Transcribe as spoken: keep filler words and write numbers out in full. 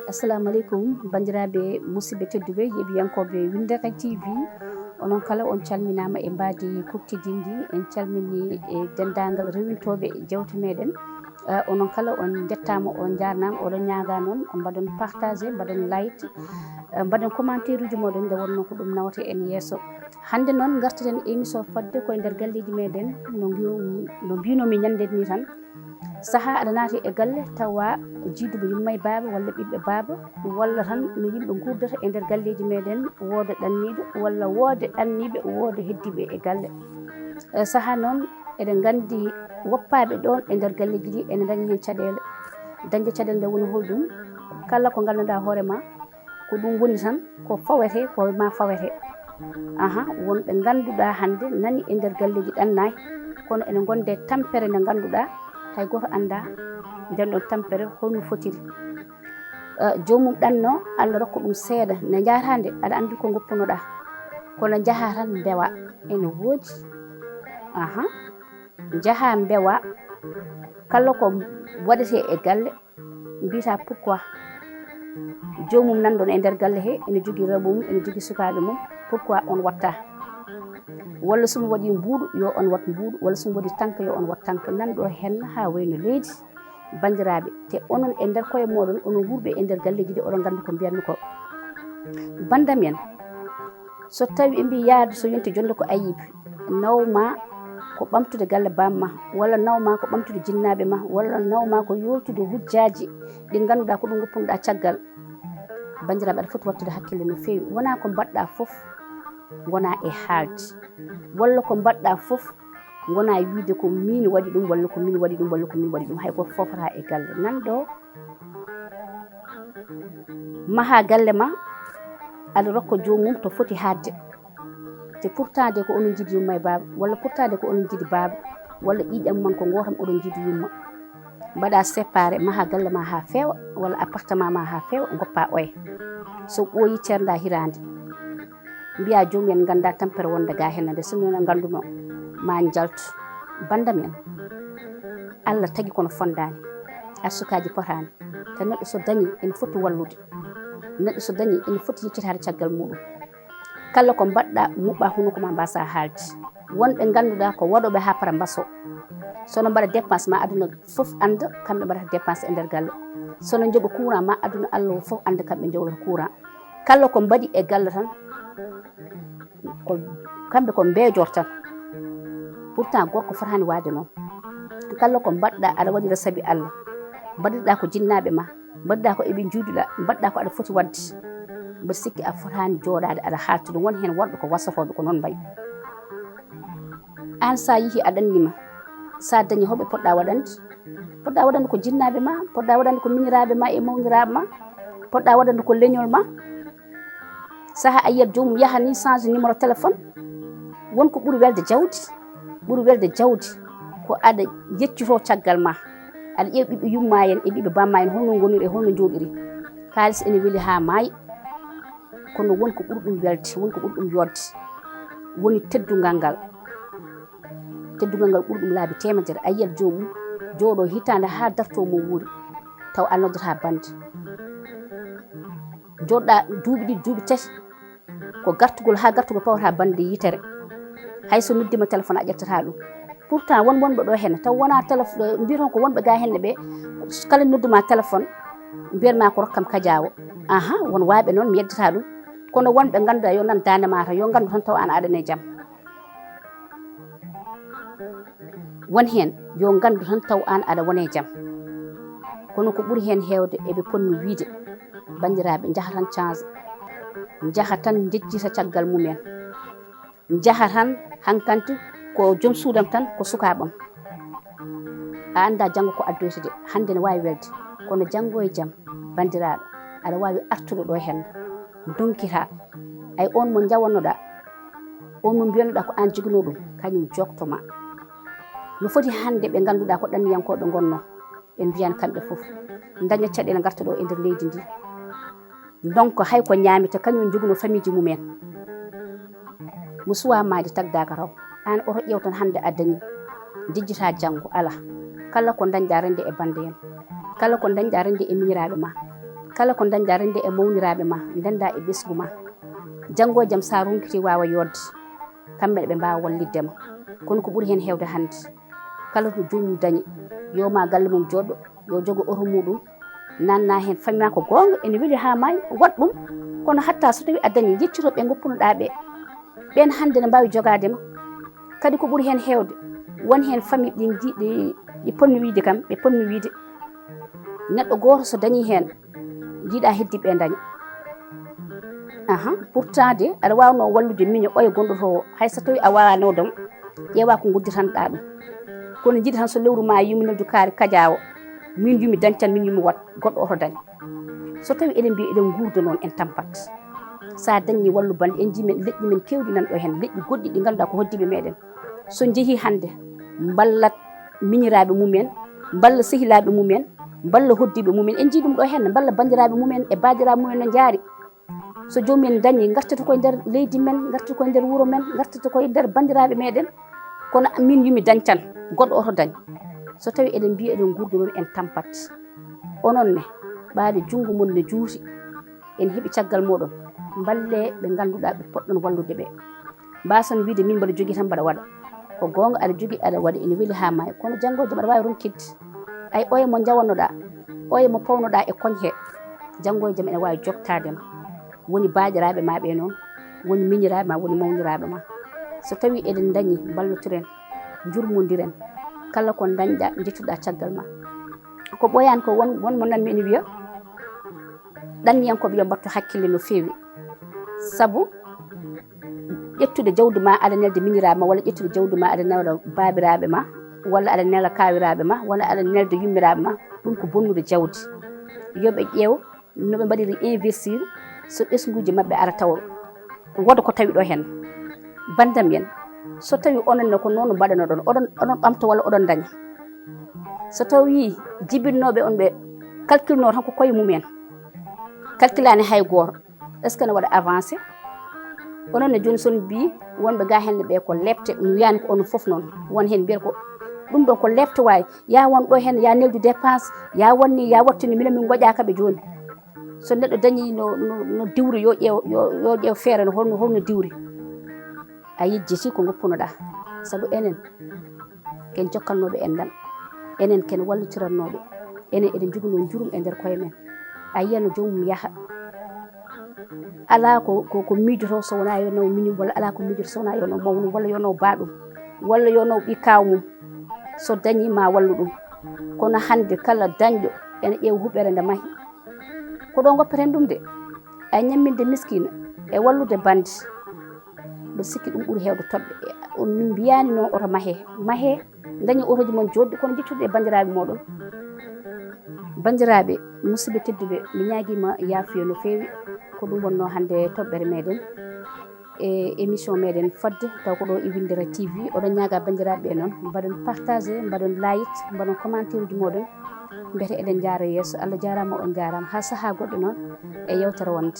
Assalamu aleykum, banndiraaɓe musidɓe tedduɓe, yeeɓiyankooɓe Winndere T V. Onon kala on calminaama e mbaadi kuktidinndi. En calmini e denndaangal rewintooɓe jewte meɗen. Eh, onon kala on njettaama, on njaarnaama, oɗon ñaagaa noon mbaɗon partagé, mbaɗon like, eh, mbaɗon commentaire uji mooɗon, nde wonnoo ko ɗum nawata en yeeso. Hannde noon ngartuɗen émission fodde koye nder galleeji meɗen, no mbiyu-, no mbiynoomi ñande ni tan. Sahaa aɗa naati e galle tawa jiiduɓe yumma e baaba walla ɓiɓɓe baaba, walla tan no yimɓe nguurdata e nder galleeji meɗen, wooda ɗanniiɗo walla wooda ɗanniiɓe, wooda heddiiɓe e galle. Eh, sahaa noon eɗen nganndi woppaaɓe ɗoon e nder galleeji ɗi ene ndañi heen caɗeele. Dañde caɗeele nde woni holɗum? Kala ko nganndanɗaa hoore ma, ko ɗum woni tan, ko fawetee, ko ma fawetee. Aha, wonɓe ngannduɗaa hannde nani e nder galleeji ɗannaay, kono ene ngonde tampere nde ngannduɗaa hay gooto anndaa nden ɗon tampere holno fotiri. Eh, joomum ɗanno, Allah rokka ɗum seeɗa, nde njahataa nde, aɗa anndi ko ngoppunoɗaa. Kono njahaa tan mbewa, ene woodi. Aha, njahaa mbewa, kala ko waɗetee e galle, mbiyata pourquoi? Joomum nanɗon e nder galle he, ene jogii rewɓe mum, ene jogii sukaaɓe mum, pourquoi on watta? Walla so mi waɗii mbuuɗu, yo on wat mbuuɗu, walla so mi waɗii tanka, yo on wat tanka. Nan ɗo henna haa wayno leydi, banndiraaɓe. Te onon e nder koye mooɗon, onon wuurɓe e nder galleeji ɗi, oɗon nganndi ko mbiyatmi ko. Banndam en, so tawi ɓe mbii yaadu so yonti jonnde ko ayibi, nawma ko ɓamtude galle baam ma, walla nawma ko ɓamtude jinnaaɓe ma, walla nawma ko yooltude hujjaaji ɗi ngannduɗaa ko ɗum ngoppunoɗaa caggal. Banndiraaɓe, aɗa foti wattude hakkille no feewi. Wonaa ko mbaɗɗaa fof ngonaa e haalde, walla ko mbaɗɗaa fof ngonaa wiide ko miin waɗi ɗum, walla ko miin waɗi ɗum, walla ko miin waɗi ɗum. Hay gooto foofataa e galle. Nan ɗo, mahaa galle ma, aɗa rokka joomum to foti haaɗde. Te pourtant de ko onon njiɗi yumma e baaba, walla pourtant de ko onon njiɗi baaba, walla ƴiiƴam mon ko ngootam, oɗon njiɗi yumma. Mbaɗa séparé, mahaa galle ma haa feewa, walla appartement ma haa feewa, ngoppaa oya. So ɓooyi, ceerndaa hiraande. Mbiyaa joomum en nganndaa tampere wonde gaa heen nde, so noon en nganndunoo, ma njaltu. Banndam en, Allah tagi kono fonndaani, arsukaaji potaani. Te neɗɗo so dañii, ene foti wallude. Neɗɗo so dañii, ene foti yeccitaade caggal muuɗum. Kala ko mbaɗɗaa, muɓɓaa hunuko ma, mbaasaa haalde. Wonɓe ngannduɗaa ko waɗooɓe haa para mbasoo. So no mbaɗa dépense, ma aduna fof annda kamɓe mbaɗata dépense e nder galle. So no njoɓa courant, ma aduna Allah o fof annda kamɓe njowlata courant. Kala ko mbaɗi e galle tan, ko kamɓe ko mbeejor tan. Pourtant gorko fotaani waade noon. Kala ko mbaɗɗaa, aɗa waɗira sabi Allah. Mbaɗirɗaa ko jinnaaɓe ma, mbaɗirɗaa ko eɓe njuuduɗaa, mbaɗɗaa ko aɗa foti waɗde. Mbeɗa sikki a fotaani jooɗaade aɗa haalta ɗum. Won heen worɓe ko wasotooɓe, ko noon mbayi. Aan, so a yehii a ɗannima, so a dañii, holɓe poɗɗaa waɗande? Poɗɗaa waɗande ko jinnaaɓe ma, poɗɗaa waɗande ko miñiraaɓe ma e mawniraaɓe ma, poɗɗaa waɗande ko leñol ma. Sahaa a yiyat joomum yaha ni, change numéro téléphone. Won ko ɓuri welde jawdi, ɓuri welde jawdi ko aɗa yeccitoo caggal ma, aɗa ƴeewa ɓiɓɓe yumma en e ɓiɓɓe bamma en, holno ngoniri e holno njooɗiri. Kaalis ene weli haa maayi, kono won ko ɓuri ɗum welde, won ko ɓuri ɗum yodde, woni teddungal ngal. Teddungal ngal ɓuri ɗum laabi teemedere. A yiyat joomum jooɗoo hitaande haa dartoo mo wuuri, taw a noddataa bannde. Jooɗɗaa duuɓi ɗiɗi, duuɓi tati, ko gartugol haa gartugol pawataa bannde yitere. Hay so noddiima téléphone a ƴettataa ɗum. Pourtant won wonɓe ɗo henne taw wonaa téléphone, mbiyaton ko wonɓe gaa henne ɓe, kala nodduma téléphone, mbiyatma ko rokkam kajaawo. Aha, won waawɓe noon, mi yeddataa ɗum. Kono wonɓe ngannduɗaa yo nan daande ma tan, yo nganndu tan taw aan aɗa e jam. Won heen yo nganndu tan taw aan aɗa wone jam. Kono ko ɓuri heen heewde eɓe potmi wiyde, banndiraaɓe, njaha tan change, njaha tan njejjita caggal mumen, njaha tan hankanti ko joom suudam tan ko sukaaɓam. A anndaa janngo ko addoyta de, hannde ne waawi welde, kono janngo e jam, banndiraaɗo, aɗa waawi artude ɗo heen, ndonkiraa. Ay, oon mo njawannoɗaa, oon mo mbiyanoɗaa ko aan joginoo ɗum, kañum jookto ma. No foti hannde ɓe ngannduɗaa ko ɗanniyankooɓe ngonnoo, en mbiyan kamɓe fof, ndaña caɗeele ngarta ɗo e nder leydi ndi. Donc hay ko ñaamita, kañum joginoo famiiji mumen. Mo suwaa maayde tagdaaka raw. Aan oto ƴeew tan hannde a dañii, njejjitaa janngo, alaa. Kala ko dañɗa rende e bannde en, kala ko dañɗa rende e miñiraaɓe ma, kala ko dañɗa rende e mawniraaɓe ma, ndenda e ɓesngu ma. Janngo e jam, so a ronkitii waawa yooɗde, kamɓe ne ɓe mbaawa wallitde ma. Kono ko ɓuri heen heewde hannde, kala to joomum dañi, yo ma galle mum jooɗo, yo jogo oto muɗum, nanna heen famille ma. Ko goonga, ene weli haa maayi, waɗ ɗum. Kono hatta so tawi a dañi, yeccoto ɓe ngoppunoɗaa ɓe. Ɓeen hannde ne mbaawi jogaade ma. Kadi ko ɓuri heen heewde, won heen famille ɗi nji-, ɗi, ɗi potmi wiyde kam, ɓe potmi wiyde, neɗɗo gooto so dañii heen, njiɗa heddiiɓe ɓe daña. Aha, pourtant de, aɗa waawnoo wallude miño oya gonɗo to o, hay so tawi a waawano dom, ƴeewa ko ngodditanɗaa ɗum. Kono njiɗi tan so lewru ma yumminirde kaari kajaawo, min yumi dañcan, min yumi wat, goɗɗo oto dañ. So tawi eɗen mbiya eɗen nguurda noon, en tampat. So a dañi wallu bannde, en njii men leƴƴi men keewɗi nan ɗo heen, leƴƴi goɗɗi ɗi ngannduɗaa ko hoddiiɓe meɗen. So njehii hannde, mballat miñiraaɓe mumen, mballa sehilaaɓe mumen, mballa hoddiiɓe mumen. En njii ɗum ɗo heen, mballa banndiraaɓe mumen e baadiraaɓe mumen no njaari. So joomum en dañi, ngartata koye nder leydi men, ngartata koye nder wuro men, ngartata koye nder banndiraaɓe meɗen. Kono min yumi dañcan, goɗɗo oto dañ. So tawi eɗen mbiya eɗen nguurda noon, en tampat. Onon ne, ɓaade junngo mon ne juuti, en heɓi caggal moɗon, mballe ɓe ngannduɗaa ɓe poɗɗon wallude ɓe. Mbason wiyde min mbaɗa jogii tan mbaɗa waɗa. Ko goonga, aɗa jogii aɗa waɗa, ene weli haa maayi. Kono janngo e jam aɗa waawi ronkidde. Ay, oya mo njawannoɗaa, oya mo pawnoɗaa e koñ he, janngo e jam ene waawi joktaade ma. Woni baaɗiraaɓe ma ɓe noon, woni miñiraaɓe ma, woni mawniraaɓe ma. So tawi eɗen dañi, mballotiren, njurmondiren. Kala ko dañɗa, njettuɗa caggal ma. Ko ɓooyaani ko won, won mo nanmi ene wiya, ɗanniyankooɓe yo mbattu hakkille no feewi. Sabu ƴettude jawdi ma aɗa nelda miñiraaɓe ma, walla ƴettude jawdi ma aɗa nelda baabiraaɓe ma, walla aɗa nelda kaawiraaɓe ma, walla aɗa nelda yummiraaɓe ma, ɗum ko bonnude jawdi. Yo ɓe ƴeew no ɓe mbaɗiri investir, so ɓesnguuji maɓɓe ara tawa wooda ko tawi ɗo heen. Banndam en, so tawi onon ne ko noon mbaɗanoɗon, oɗon, oɗon ɓamta walla oɗon daña. So tawi jibinooɓe on ɓe calculnoo tan ko koye mum en, calculaani hay gooto, est-ce que ne waɗa avancé? Onon ne jooni son mbii wonɓe ga heen ɓe ko lepte, mi wiyaani ko onon fof noon. Won heen mbiyata ko ɗum ɗon ko lepte waay, ya won ɗo heen, ya neldu dépense, ya wonni, ya wattini, minen min ngoƴaaka ɓe jooni. So neɗɗo dañi no, no, no diwri, yo ƴeew, yo, yo ƴeew feere no holno, holno diwri. A yejjiti ko ngoppunoɗaa. Sabu enen, ken jokkannooɓe enɗam. Enen ken wallitirannooɓe. Enen eɗen njoginoo njurum e nder koye men. A yiyano joomum yaha. Alaa ko, ko, ko miijoto so wonaa yo naw miñum, walla alaa ko miijoto so wonaa yo naw mawnum, walla yo naw baaɗum, walla yo naw ɓii kaaw mum. So dañi ma wallu ɗum. Kono hannde kala dañɗo ene ƴeewa huɓere nde mahi. Ko ɗo ngoppeten ɗum de. Ay ñamminde miskiina e wallude bannde. Mbeɗa sikki ɗum ɓuri heewde toɗɗe. On min mbiyaani noon oto mahee. Mahee, dañee otooji mon jooɗɗi kono njettude e banndiraaɓe mooɗon. Banndiraaɓe, musidɓe tedduɓe, mi ñaagiima yaafuya no feewi. Ko ɗum wonnoo hannde toɓɓere meɗen e émission meɗen fodde, taw ko ɗo e Winndere T V. Oɗon ñaaga banndiraaɓe ɓe noon, mbaɗon partagé, mbaɗon like, mbaɗon commentaire uji mooɗon. Mbiyete eɗen njaara yeeso. Allah jaaraama, on njaaraama. Haa sahaa goɗɗo noon e yewtere wonde.